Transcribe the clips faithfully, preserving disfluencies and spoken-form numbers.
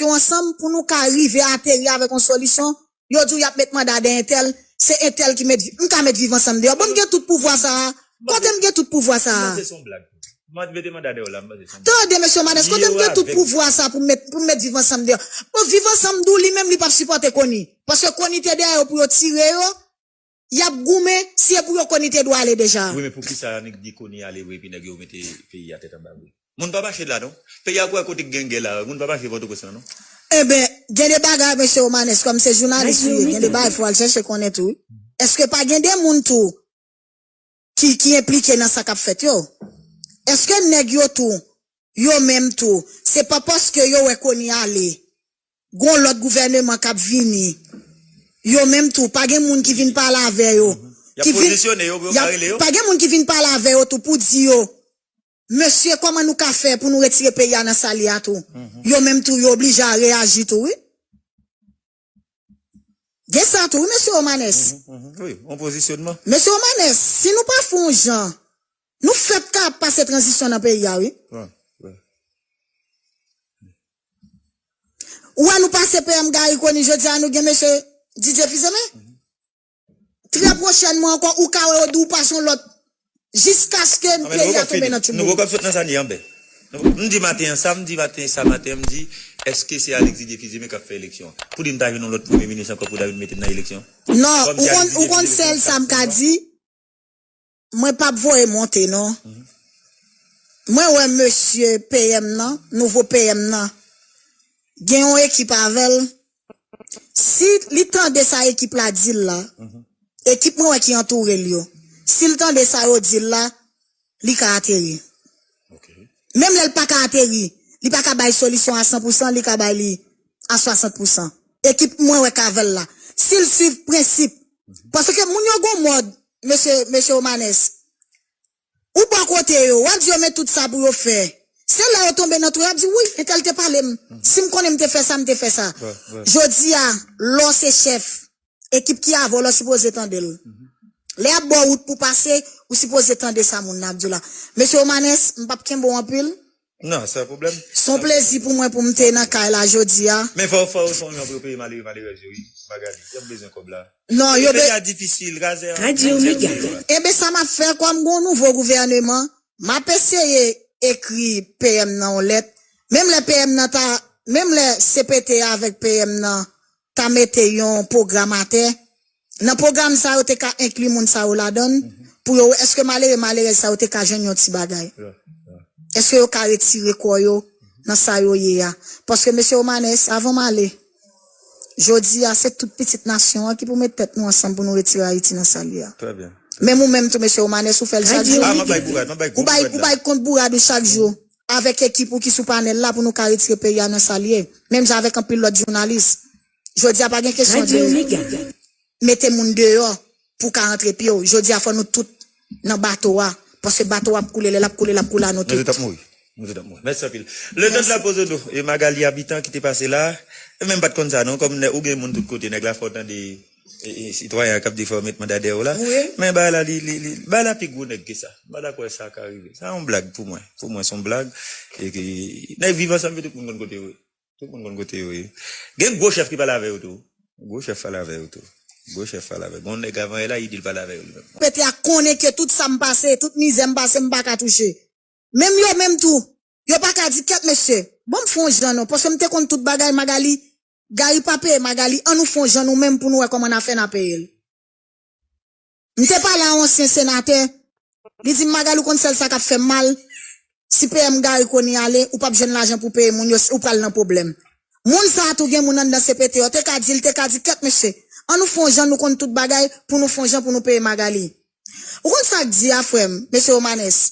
yo ansanm pou nou ka rive ateri avèk yon solisyon. Yo di w y ap met manda dèyè entèl, se entèl ki met vi-, m ka met Viv Ansanm deyò. Bon, m gen tout pouvwa sa a. Kote m gen tout pouvwa sa a? Tande, mesye Omanès, kote m gen tout pouvwa sa pou m met, pou m met Viv Ansanm deyò? Bon, Viv Ansanm di w li menm li p ap sipòte Koni. Paske Koni te dèyè yo pou yo tire yo. Y ap goumen, si e pou yo Koni te dwe ale deja. Wi, men poukisa nèg di Koni ale vre epi nèg yo mete peyi a tèt anba vre? Moun pa mache la non. Peyi a kwè kote k gen gè la, moun pa mache Pòtoprens la non. Enben, gen de bagay, mesye Omanès, kòm se jounalis ou ye, gen de bagay fò w al chèche konnen tou. Èske pa gen de moun tou ki, ki enplike nan sa k ap fèt yo? Èske nèg yo tou, yo menm tou, se pa paske yo wè Koni ale, gon lòt gouvèneman k ap vini, yo menm tou, pa gen moun ki vin pale avè yo, ki vin, pa gen moun ki vin pale avè yo tou pou di yo, mesye, kòman nou ka fè pou nou retire peyi a nan sa l ye a tou? Yo menm tou, yo oblije a reyaji tou, wi. Gen sa tou, wi, mesye Omanès. Mesye Omanès, si nou pa fè yon jan, nou fèk ka ap pase tranzisyon nan peyi a, wi. Ou wè nou pase P M Garry Conille, jodi a nou gen mesye Didier Fils-Aimé. Trè pwochènman ankò, ou ka wè yo di w pase yon lòt. Jiskaske peyi a tonbe nan tchoubou. Nou poko ap sot nan sa ni anben. M di maten an sa, m di maten sa maten an, m di, èske se Alex Didier Fils-Aimé k ap fè eleksyon an? Poudi m ta jwenn yon lòt premye minis ankò pou ta vin mete n nan eleksyon? Non, ou konn, ou konn sèl sa m ka di, mwen p ap voye monte non. Mwen wè mesye P M nan, nouvo P M nan, gen yon ekip avè l. Si li tande sa ekip la di l la, ekip mwen wè ki antoure l yo, si l tande sa yo di l la, li ka ateri. Menm lè l pa ka ateri, li pa ka bay solisyon a san pou san, li ka bay li a swasant pou san. Ekip mwen wè k avè l la. Si l swiv prensip. Paske moun yo gon mòd, mesye, mesye Omanès. Ou bò kote yo, w ap di yo men tout sa pou yo fè. Se lè yo tonbe nan twou, y ap di, wi, entèl te pale m. Si m konnen m te fè sa, m te fè sa. Jodi a, lè w se chèf, ekip ki avè w la, w sipoze tande l. Lè y ap ba w wout pou pase, ou sipoze tande sa moun nan ap di w la. Mesye Omanès, m p ap kenbe w anpil. Non, se yon pwoblèm. Se yon plezi pou mwen pou m te nan kay la jodi a. Men fò, fò yo sonje pou yo peye malere, malerèz yo, wi. Magali, y ap bezwen kòb la. Non, yo be- Peyi a difisil, razè an. Radyo Mega. Enben, sa m ap fè, kòm gon nouvo gouvèneman, m ap eseye ekri P M nan yon lèt. Menm lè P M nan ta, menm lè C P T avèk P M nan ta mete yon pwogram atè, nan pwogram sa yo te ka enkli moun sa yo ladan l, pou yo wè èske malere, malerèz sa yo te ka jwenn yon ti bagay. Èske yo ka retire kò yo nan sa yo ye a? Paske mesye Omanès, avan m ale, jodi a, se tout pitit nasyon an ki pou met tèt nou ansanm pou nou retire Ayiti nan sa l ye a. Menm ou menm tou, mesye Omanès, ou fè l chak jou. Ou bay, ou bay kont bourad ou chak jou avèk ekip ou ki sou panèl la pou nou ka retire peyi a nan sa l ye. Menm jan avèk anpil lòt jounalis. Jodi a pa gen kesyon de mete moun deyò pou w ka rantre pye w. Jodi a fò nou tout nan bato a. Paske bato a ap koule, lè l ap koule, l ap koule a nou tout. Nou tout ap mouri. Nou tout ap mouri. Mèsi anpil. Letan de la poze do, e Magali Habitant ki te pase la, e menm pa t konn sa non, kòm nè, ou gen moun tout kote, nèg la fè w tande e, e, sitwayen an k ap di fò yo met manda dèyè w la. Men bagay la, li, li, li, bagay la pi gwo nèg ke sa. M pa ta kwè sa ka rive. Sa yon blag pou mwen. Pou mwen, se yon blag. E ke, nèg Viv Ansanm yo, tout moun konn kote yo ye. Tout moun konn kote yo ye. Gen gwo chèf ki pale avè yo tou. Gwo chèf pale avè yo tou. Gwo chèf pale avè yo. Gon nèg avan yè la, li di l pale avè yo li menm. Pete a konnen ke tout sa m pase, tout mizè m pase, m pa ka touche. Menm yo menm tou, yo pa ka di, kèt mesye, ban m fè yon jan non, paske m te konn tout bagay, Magali, Gary pa peye Magali, ann nou fè yon jan nou menm pou nou wè kòman n a fè n a peye l. M te pale a yon ansyen senatè, li di m, Magali, ou konn sèl sa k ap fè m mal, si P M Gary Conille ale, ou p ap jwenn lajan pou peye moun yo, ou pral nan pwoblèm. Moun sa a tou gen moun anndan C P T yo, te ka di l, te ka di, kèt mesye, ann nou fè yon jan nou konn tout bagay, pou nou fè yon jan pou nou peye Magali. Ou konn sa k di a, frè m, mesye Omanès?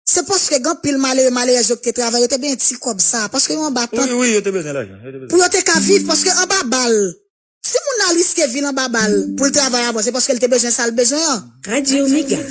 Se paske gen anpil malere, malerèz yo ki te travay, yo te benyen ti kòb sa a, paske yo anba tant. Wi, wi, yo te bezwen lajan, yo te bezwen. Pou yo te ka viv, paske anba bal. Si moun nan riske vi l anba bal pou l travay avan, se paske l te bezwen sa l bezwen an. Radyo Mega.